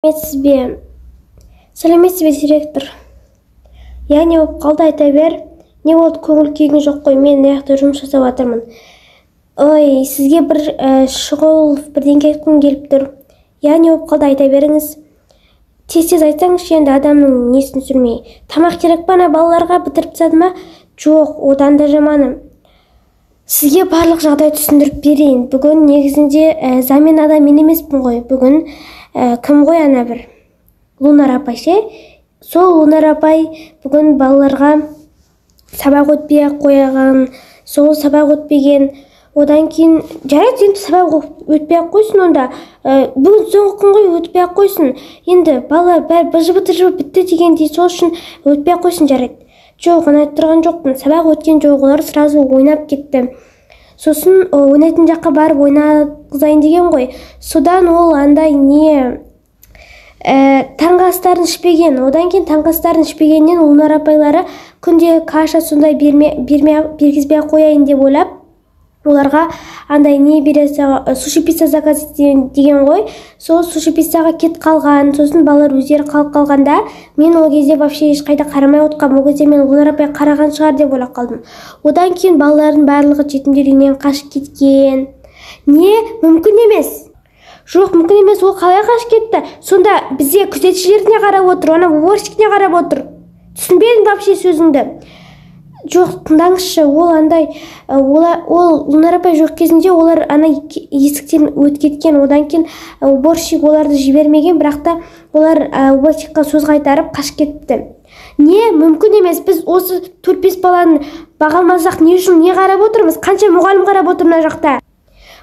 Сәлеметсіз бе, сәлеметсіз бе, директор! Иә, не болып қалды? Айта бер, не болды? Көңіл күйің жоқ қой. Мен мына жақта жұмыс жасап жатырмын. Ой, сізге бір шұғыл бірдеңке айтқым келіп тұр. Иә, не болып қалды? Айта беріңіз. Тез тез айтсаңызшы енді, адамның несін түсірмей. Тамақ керек па? Ана балаларға бітіріп тастады ма? Жоқ, одан да жаманы. Сізге барлық жағдайды түсіндіріп берейін. Бүгін негізінде заменада мен емеспін ғой бүгін. Кім ғой, ана бір Лунар апай ше, сол Лунар апай бүгін балаларға сабақ өтпей ақ қойған. Сол сабақ өтпеген. Одан кейін, жарайды енді, сабақ өтпей ақ қойсын онда. Бүгін соңғы күн ғой, өтпей ақ қойсын енді. Балалар бәрі быжы быты бітті дегендей, сол үшін өтпей ақ қойсын, жарайды. Жоқ, оны айтып тұрған жоқпын. Сабақ өткен жоқ, олар сразу ойнап кетті. Сосын ойнайтын жаққа барып ойнағызайын деген ғой. Содан ол андай не, таңғы астарын ішпеген. Одан кейін таңғы астарын ішпегеннен Лунар апайлары күнде каша сондай берме, берме бергізбей ақ қояйын деп ойлап, оларға андай не бере, суши пицца заказ деген ғой. Сол суши пиццаға кетіп қалған. Сосын балалар өздері қалып қалғанда, мен ол кезде вообще ешқайда қарамай отқанмын. Ол кезде мен Лунар апай қараған шығар деп ойлап қалдым. Одан кейін балалардың барлығы жетімдер үйінен қашып кеткен. Не? Мүмкін емес! Жоқ, мүмкін емес. Ол қалай қашып кетті сонда? Бізде күзетшілер не қарап отыр, ана уборщик не қарап отыр? Түсінбедім вообще сөзіңді. Жоқ, тыңдаңызшы, ол андай ол Лунар апай жоқ кезінде олар ана есіктен өтіп кеткен. Одан кейін уборщик оларды жібермеген, бірақ та олар уборщикқа сөз қайтарып, қашып кетіпті. Не? Мүмкін емес! Біз осы төрт бес баланы баға алмасақ, не үшін, не қарап отырмыз? Қанша мұғалім қарап отыр мына жақта?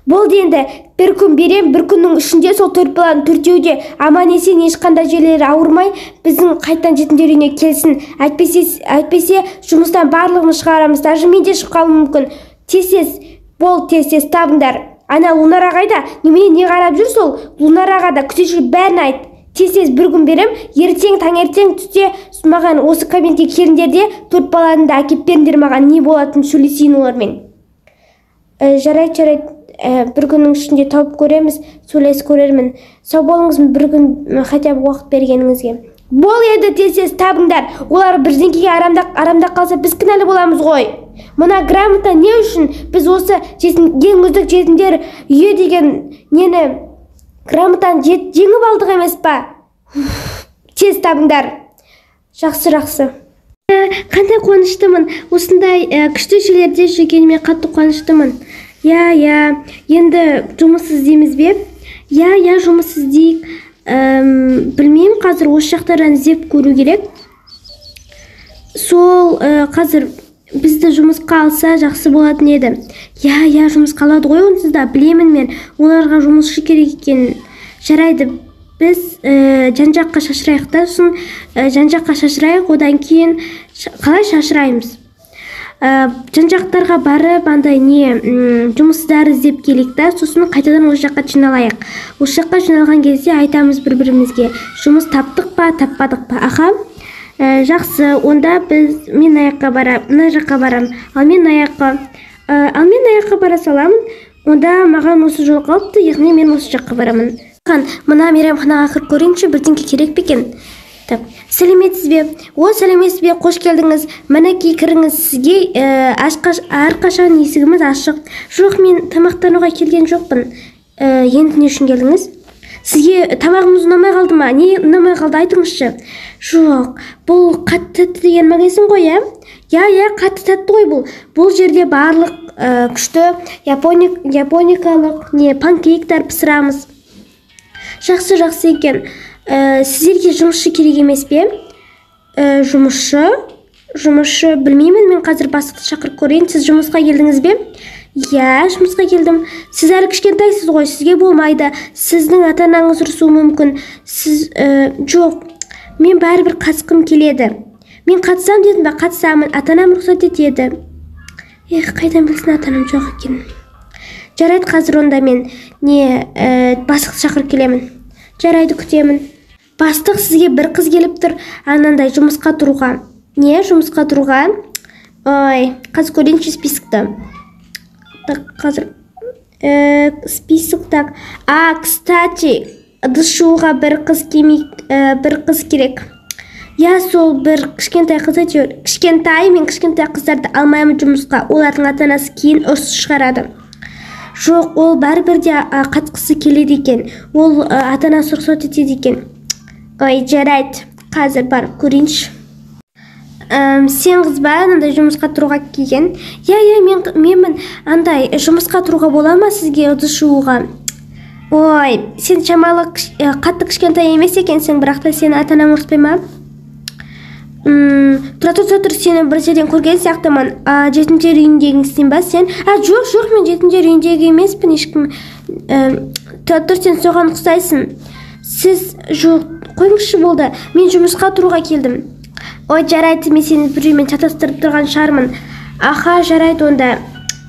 Болды енді, бір күн берем. Бір күннің ішінде сол төрт баланың төртеуі де аман есен, ешқандай жерлері ауырмай, біздің қайтадан жетімдер үйіне келсін. Әйтпесе жұмыстан барлығымыз шығарамыз, даже мен де шығып қалуым мүмкін. Тез тез бол, тез тез табыңдар. Ана Лунар қайда? Немене, не қарап жүр сол Лунар аға да, күзетші, бәрін айт. Тез тез, бір күн берем. Ертең таңертең түсте маған осы кабинетке келіңдер де, төрт баланы да әкеліп беріңдер маған. Не болатынын сөйлесейін олармен. Жарайды, жарайды, бір күннің ішінде тауып көреміз, сөйлесіп көрермін. Сау болыңыз, бір күн хотя бы уақыт бергеніңізге. Бол енді, тез тез табыңдар. Олар бірдеңкеге арамдап қалса, біз кінәлі боламыз ғой. Мына грамота не үшін? Біз осы жетім, ең үздік жетімдер үйі деген нені, грамотаны жеңіп алдық емес па? Тез табыңдар. Жақсы, жақсы. Қандай қуаныштымын! Осындай күшті жерлерде жүргеніме қатты қуаныштымын. Иә, енді жұмыс іздейміз бе? Иә, жұмыс іздейік. Білмеймін, қазір осы жақтардан іздеп көру керек. Сол қазір бізді жұмысқа алса, жақсы болатын еді. Иә, жұмысқа алады ғой онсыз да, білемін мен оларға жұмысшы керек екенін. Жарайды, біз жан жаққа шашырайық та, сосын жан жаққа шашырайық. Одан кейін қалай шашыраймыз? Жан жақтарға барып, андай не, жұмыссыздар іздеп келейік та, сосын қайтадан осы жаққа жиналайық. Осы жаққа жиналған кезде айтамыз бір бірімізге, жұмыс таптық па, таппадық па. Аха, жақсы онда. Біз, мен мына жаққа барам, мына жаққа барам. Ал мен мына жаққа, ал мен мына жаққа бара саламын онда. Маған осы жол қалыпты, яғни мен осы жаққа барамын. Мына мейрамханаға кіріп көрейінші, бірдеңке керек пе екен? Так, сәлеметсіз бе! О, сәлеметсіз бе! Қош келдіңіз! Мінекей, кіріңіз. Сізге әрқашан есігіміз ашық. Жоқ, мен тамақтануға келген жоқпын. Енді не үшін келдіңіз? Сізге тамағымыз ұнамай қалды ма? Не ұнамай қалды, айтыңызшы. Жоқ, бұл Қатты тәтті деген магазин ғой, иә? Иә, Қатты тәтті ғой бұл. Бұл жерде барлық күшті японикалық не, панкейктер пісірамыз. Жақсы, жақсы екен. Сіздерге жұмысшы керек емес пе? Жұмысшы, білмеймін, мен қазір бастықты шақырып көрейін. Сіз жұмысқа келдіңіз бе? Иә, жұмысқа келдім. Сіз әлі кішкентайсыз ғой, сізге болмайды, сіздің ата анаңыз ұрысуы мүмкін. Сіз жоқ, мен бәрібір қатысқым келеді. Мен қатысамын дедім ба, қатысамын. Ата анам рұқсат етеді. Эх, қайдан білсін ата анам жоқ екенін. Жарайды, қазір онда мен не, бастықты шақырып келемін. Жарайды, күтемін. Бастық, сізге бір қыз келіп тұр анандай жұмысқа тұруға. Не, жұмысқа тұруға? Ой, қазір көрейінші списокті. Так, қазір список. Так, а, кстати, Ыдыс жууға бір қыз келмей, бір қыз керек. Иә, сол бір кішкентай қыз әйтеуір. Кішкентай, мен кішкентай қыздарды алмаймын жұмысқа. Олардың ата-анасы кейін ұрыс шығарады. Жоқ, ол бәрібір де қатысқысы келеді екен. Ол ата-анасы рұқсат етеді екен. Ой, жарайды, қазір барып көрейінші. Сен қыз ба, андай жұмысқа тұруға келген? Иә, иә, менмін. Андай жұмысқа тұруға бола ма сізге ыдыс жууға? Ой, сен шамалы қатты кішкентай емес екенсің, бірақ та сені ата-анаң ұрыспай ма? Тұра тұр, тұра тұр, сені бір жерден көрген сияқтымын. А, жетімдер үйіндегісің ба сен? А, жоқ, жоқ, мен жетімдер үйіндегі емеспін, ешкім. Тұра тұр, сен соған ұқсайсың. Сіз жоқ, қойыңызшы, болды. Мен жұмысқа тұруға келдім. Ой, жарайды, мен сені біреумен шатастырып тұрған шығармын. Аха, жарайды онда.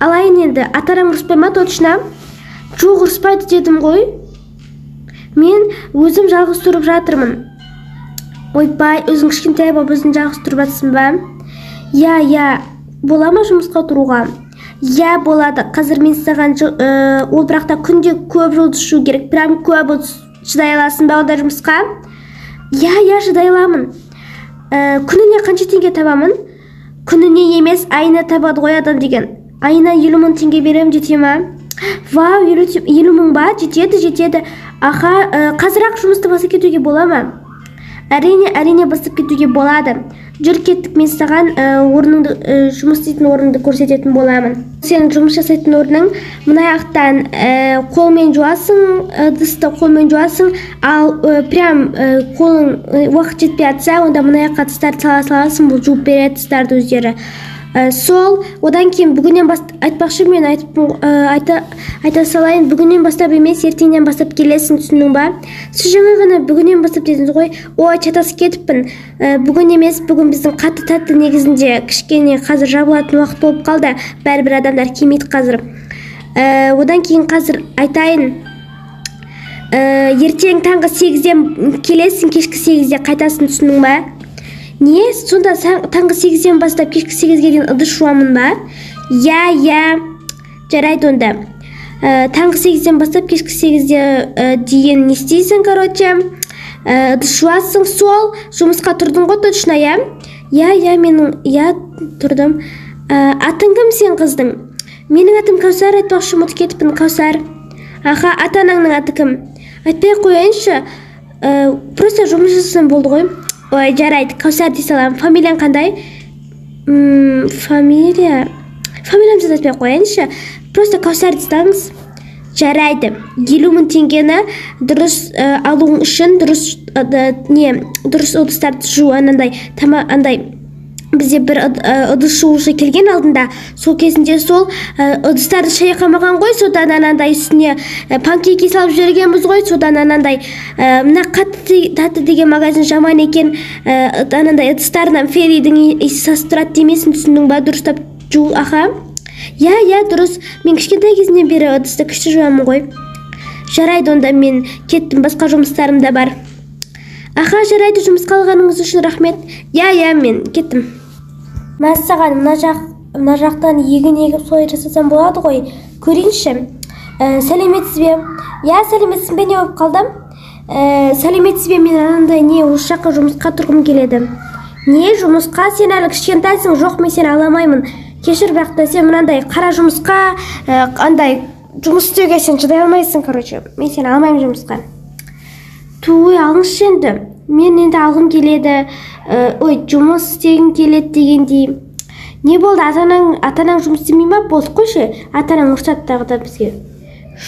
Алайын енді. Ата-анаң ұрыспай ма точно? Жоқ, ұрыспайды дедім ғой. Мен өзім жалғыз тұрып жатырмын. Ойбай, өзің кішкентай болып өзің жалғыз тұрып жатсың ба? Иә, иә, бола ма жұмысқа тұруға? Иә, болады. Қазір мен саған ол бірақ та күнде көп жұлдыз ішу керек. Прям көп ыдыс. Шыдай аласың ба ондай жұмысқа? Иә, иә, шыдай аламын. Күніне қанша теңге табамын? Күніне емес, айына табады ғой адам деген. Айына 50 000 теңге беремін, жете ма? Вау, 50 000 ба? Жетеді, жетеді. Аха, қазір-ақ жұмысты бастап кетуге бола ма? Әрине, әрине, бастап кетуге болады. Жүр, кеттік, мен саған орныңды, жұмыс істейтін орныңды көрсететін боламын. Сен жұмыс жасайтын орның мына жақтан, қолмен жуасың, ыдысты қолмен жуасың, ал прям қолың уақыт жетпей жатса, онда мына жаққа ыдыстарды сала саласың, бұл жуып береді ыдыстарды өздері. Сол, одан кейін бүгіннен баст айтпақшы, мен айтып, айта салайын, бүгіннен бастап емес, ертеңнен бастап келесің, түсіндің ба? Сіз жаңа ғана бүгіннен бастап дедіңіз ғой. Ой, шатасып кетіппін. Бүгін емес, бүгін біздің қатты тәтті негізінде кішкене қазір жабылатын уақыт болып қалды. Бәрібір адамдар келмейді қазір. Одан кейін қазір айтайын. Ертең таңғы 8-ден келесің, кешкі 8-де қайтасың, түсіндің ба? Не, сонда таңғы 8-ден бастап кешкі 8-ге дейін ыдыс жуамын ба? Иә, иә, жарайды онда. Таңғы 8-ден бастап кешкі 8-де дейін не істейсің, короче? Ыдыс жуасың, сол, жұмысқа тұрдың ғой точно, иә? Иә, иә, менің, иә, тұрдым. Атың кім сен қыздың? Менің атым Кәусар, айтпақшы, ұмытып кетіппін, Кәусар. Аха, ата-анаңның аты кім? Айтпай ақ қояйыншы, просто жұмыс жасасам болды ғой. Ой, жарайды, Кәусар дей саламын. Фамилияң қандай? Фамилия? Фамилиямды айтпай ақ қояйыншы. Просто Кәусар дей салыңыз. Жарайды. 50 000 теңгені дұрыс алуың үшін дұрыс, не, дұрыс ыдыстарды жу, анандай, тама, андай бізде бір ыдыс жуушы келген алдында, сол кезінде сол ыдыстарды шайқамаған ғой, содан анандай үстіне панкейки салып жібергенбіз ғой, содан анандай мына қатты тәтті деген магазин жаман екен, анандай ыдыстарынан Ферридің иісі сасып тұрады демесін, түсіндің ба? Дұрыстап жу, аха. Иә, иә, дұрыс. Мен кішкентай кезімнен бері ыдысты күшті жуамын ғой. Жарайды онда, мен кеттім, басқа жұмыстарым да бар. Аха, жарайды, жұмысқа алғаныңыз үшін рахмет. Иә, иә, мен кеттім. Мәссаған, мына жақтан егін егіп солай жасасам болады ғой. Көрейінші. Сәлеметсіз бе? Иә, сәлеметсің бе, не болып қалды? Сәлеметсіз бе, мен анандай не, осы жаққа жұмысқа тұрғым келеді. Не, жұмысқа? Сен әлі кішкентайсың, жоқ, мен сені ала алмаймын. Кешір, бірақ та сен мынандай қара жұмысқа, андай жұмыс істеуге сен шыдай алмайсың, короче. Мен сені алмаймын жұмысқа. Туй, алыңызшы енді. Мен енді алғым келеді, ой, жұмыс істегім келеді дегендей. Не болды, ата-анаң жұмыс істемей ма? Болды, қойшы, ата-анаң рұқсат тағы да бізге.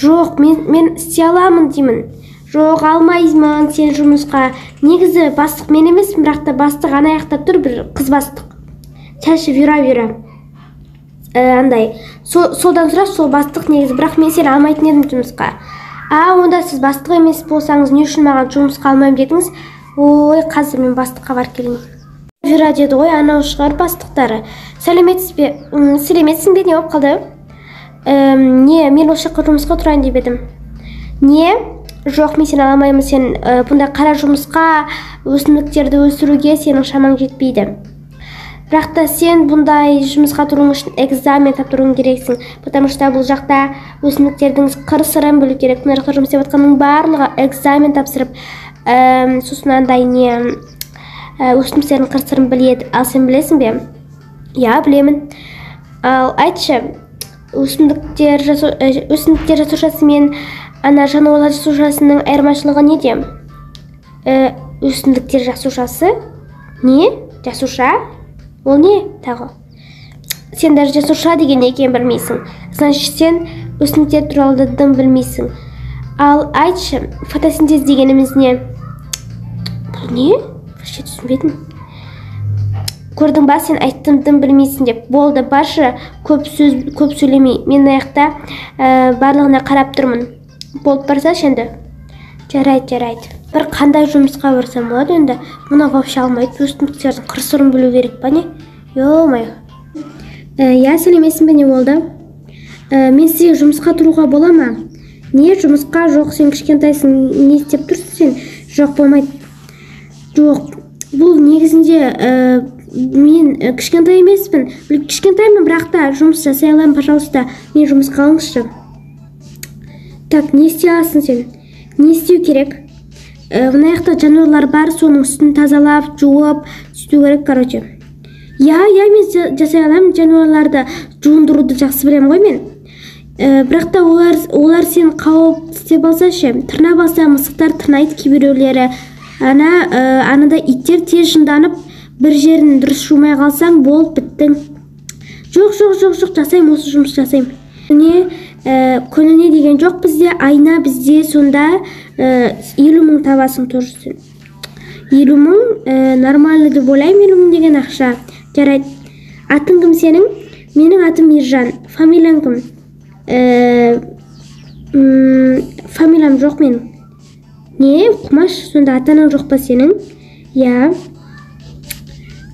Жоқ, мен істей аламын деймін. Жоқ, алмаймын сен жұмысқа. Негізі бастық мен емеспін, бірақ та бастық ана жақта тұр, бір қыз бастық. Шашы бұйра-бұйра. Андай, содан сұрақ, сол бастық негізі, бірақ мен сені алмайтын едім жұмысқа. А, онда сіз бастық емес болсаңыз, не үшін маған жұмысқа алмаймын дедіңіз? Ой, қазір мен бастыққа барып келейін. Бұйра деді ғой, анау шығар бастықтары. Сәлеметсіз бе? Сәлеметсің бе, не болып қалды? Не, мен осы жаққа жұмысқа тұрайын деп едім. Не? Жоқ, мен сені ала алмаймын, сен бұндай қара жұмысқа, өсімдіктерді өсіруге сенің шамаң жетпейді. Бірақ та сен бұндай жұмысқа тұруың үшін экзамен тапсыруың керексің, потому что бұл жақта өсімдіктердің қыр сырын білу керек. Мына жақта жұмыс істеп жатқанның барлығы экзамен тапсырып, сосын андай не, өсімдіктердің қыр сырын біледі. Ал сен білесің бе? Иә, білемін. Ал айтшы, өсімдіктер жасушасы мен ана жануарлар жасушасының айырмашылығы неде? Өсімдіктер жасушасы? Не? Жасуша? Ол не тағы? Сен даже жасуша деген не екенін білмейсің. Значит, сен өсімдіктер туралы да дым білмейсің. Ал айтшы, фотосинтез дегеніміз не? Бұл не? Вообще түсінбедім. Көрдің ба, сен айттым дым білмейсің деп. Болды, баршы, көп сөз көп сөйлемей. Мен мына жақта барлығына қарап тұрмын. Болып барсашы енді. Жарайды, жарайды. Бір қандай жұмысқа барсам болады енді? Мұны вообще алмайды. Өсімдіктердің қыр сырын білу керек па, не? Ё-моё. Иә, сәлеметсің бе, не болды? Мен сізге жұмысқа тұруға бола ма? Не, жұмысқа? Жоқ, сен кішкентайсың, не істеп тұрсың сен? Жоқ, болмайды. Жоқ, бұл негізінде мен кішкентай емеспін. Кішкентаймын, бірақ та жұмыс жасай аламын, пожалуйста, мен жұмысқа алыңызшы. Так, не істей аласың сен? Не істеу керек? Мына жақта жануарлар бар, соның үстін тазалап, жуып, сөйту керек, короче. Иә, иә, мен жасай аламын, жануарларды жуындыруды жақсы білемін ғой мен. Бірақ та олар сен қауып тістеп алса ше, тырнап алса, мысықтар тырнайды кейбіреулері. Ана, анада иттер тез жынданып, бір жерін дұрыс жумай қалсаң, болып біттің. Жоқ, жоқ, жоқ, жоқ, жасаймын, осы жұмыс жасаймын. Не, күніне деген жоқ бізде, айына бізде сонда 50 000 табасың тоже сен. 50 000 нормально деп ойлаймын, 50 000 деген ақша. Жарайды. Атың кім сенің? Менің атым Ержан. Фамилияң кім? Фамилиям жоқ менің. Не, Құмаш, сонда ата анаң жоқ па сенің? Иә.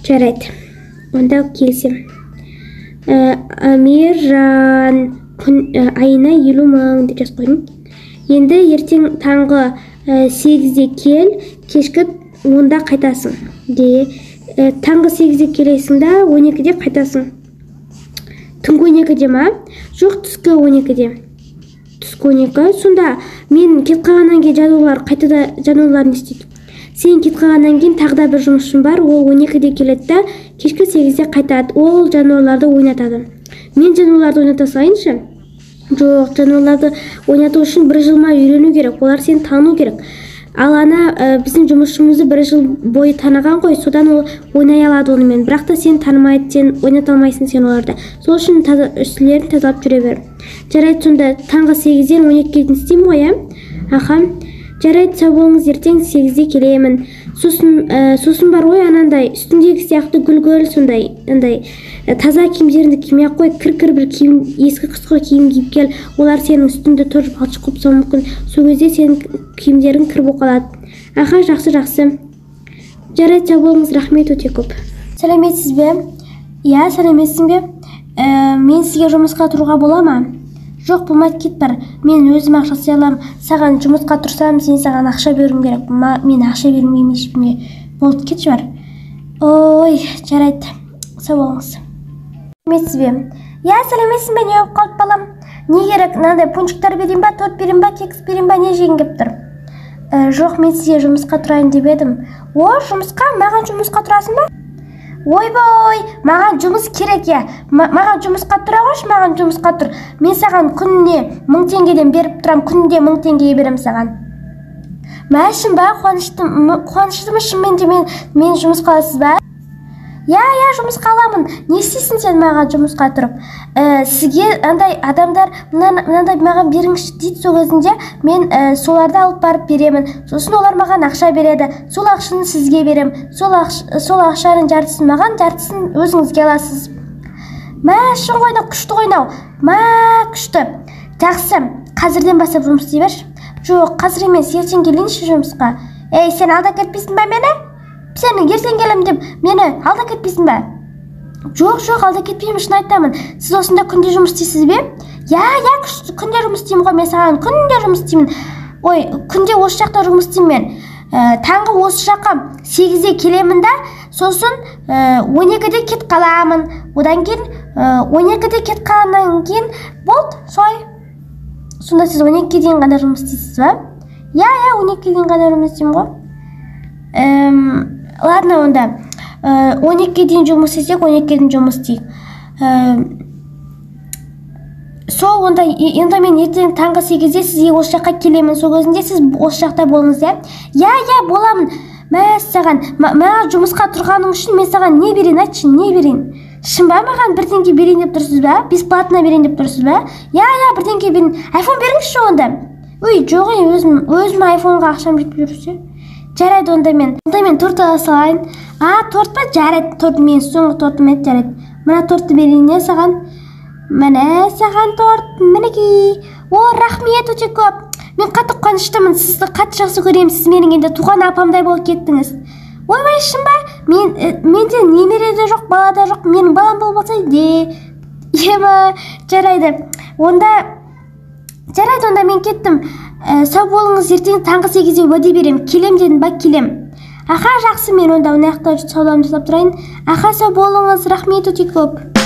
Жарайды. Онда келісемін. Мейіржан, күн, айына 50 000 деп жазып қойдым. Енді ертең таңғы 8-де кел, кешкі 10-да қайтасың. Де, таңғы 8-де келесің да, 12-де қайтасың. Түнгі 12-де ма? Жоқ, түскі 12-де. Түскі 12. Сонда мен кетіп қалғаннан кейін жануарлар қайтада, жануарлар не істейді? Сен кетіп қалғаннан кейін тағы да бір жұмысшым бар, ол 12-де келеді да, кешкі 8-де қайтады. Ол жануарларды ойнатады. Мен жануарларды ойната салайыншы? Жоқ, жануарларды ойнату үшін бір жыл ма үйрену керек, олар сені тану керек. Ал ана біздің жұмысшымызды бір жыл бойы таныған ғой, содан ол ойнай алады онымен. Бірақ та сен танымайды, сен ойната алмайсың сен оларды. Сол үшін таза, үстілерін тазалап жүре бер. Жарайды, сонда таңғы 8-ден 12-ге дейін істеймін ғой, иә? Аха. Жарайды, сау болыңыз, ертең 8-де келемін. Сосын бар ғой, анандай үстіңдегі сияқты гүл-гүл сондай андай таза киімдеріңді кимей ақ қой, кір-кір бір киім, ескі құсқы киім киіп кел. Олар сенің үстіңді тоже балшық қылып тастауы мүмкін. Сол кезде сенің киімдерің кір болып қалады. Аха, жақсы, жақсы. Жарайды, сау болыңыз, рахмет өте көп. Сәлеметсіз бе? Иә, сәлеметсің бе? Мен сізге жұмысқа тұруға бола ма? Жоқ, болмайды, кет бар. Мен өзім ақша жасай аламын. Саған жұмысқа тұрсам, сен саған ақша беруім керек. Мен ақша бергім келмейді ешкімге. Болды, кетші, бар. Ой, жарайды. Сау болыңыз. Сәлеметсіз бе? Иә, сәлеметсің бе, не болып қалды, балам? Не керек? Мынандай пончиктар берейін ба, торт берейін ба, кекс берейін ба, не жегің келіп тұр? Жоқ, мен сізге жұмысқа тұрайын деп едім. О, жұмысқа? Маған жұмысқа тұрасың ба? Ойбой, маған жұмыс керек, иә. Маған жұмысқа тұра қойшы, маған жұмысқа тұр. Мен саған күніне 1000 теңгеден беріп тұрам, күнде 1000 теңгеге беремін саған. Мә, шын ба? Қуаныштымын шынымен де. Мен жұмысқа аласыз ба? Иә, иә, жұмысқа аламын. Не істейсің сен маған жұмысқа тұрып? Сізге андай адамдар мынандай маған беріңізші дейді, сол кезінде мен соларды алып барып беремін. Сосын олар маған ақша береді. Сол ақшаны сізге беремін. Сол ақшаның жартысын маған, жартысын өзіңізге аласыз. Мә, шын ғой, мынау күшті ғой мынау. Мә, күшті. Жақсы, қазірден бастап жұмыс істей берші. Жоқ, қазір емес, ертең келейінші жұмысқа. Ей, сен алдап кетпейсің ба мені? Сен ертең келемін деп мені алдап кетпейсің ба? Жоқ, жоқ, алдап кетпеймін, шын айтамын. Сіз осында күнде жұмыс істейсіз бе? Иә, иә, күнде жұмыс істеймін ғой, мен саған күнде жұмыс істеймін. Ой, күнде осы жақта жұмыс істеймін мен. Таңғы осы жаққа 8-де келемін да, Сосын 12-де кет қаламын. Одан кейін 12-де кет қалғаннан кейін болды, солай. Сонда сіз 12-ге дейін ғана жұмыс істейсіз ба? Иә, иә, 12-ге дейін ғана жұмыс істеймін ғой. Ладно, онда 12-ге дейін жұмыс істесек, 12-ге дейін жұмыс істейік. Сол онда, енді мен ертең таңғы 8-де сізге осы жаққа келемін. Сол кезінде сіз осы жақта болыңыз, иә? Иә, иә, боламын. Мәссаған, маған жұмысқа тұрғаның үшін мен саған не берейін, айтшы, не берейін? Шын ба, маған бірдеңке берейін деп тұрсыз ба? Бесплатно берейін деп тұрсыз ба? Иә, иә, бірдеңке берейін. Айфон беріңізші онда. Ой, жоқ, ей, өзім айфонға ақшам жетпей жүрсе. Жарайды, онда мен торт ала салайын. А, торт па? Жарайды, торт менің соңғы тортым еді, жарайды. Мына тортты берейін, иә, саған. Міне саған торт, мінекей. О, рахмет өте көп. Мен қатты қуаныштымын, сізді қатты жақсы көремін, сіз менің енді туған апамдай болып кеттіңіз. Ойбай, шын ба? Менде немере де жоқ, бала да жоқ, менің балам болмаса де. Ема, жарайды. Онда жарайды, онда мен кеттім. Сау болыңыз, ертең таңғы 8-де уәде беремін. Келем дедім ба, келем. Аха, жақсы, мен онда мына жақта саудамды жасап тұрайын. Аха, сау болыңыз, рахмет өте көп.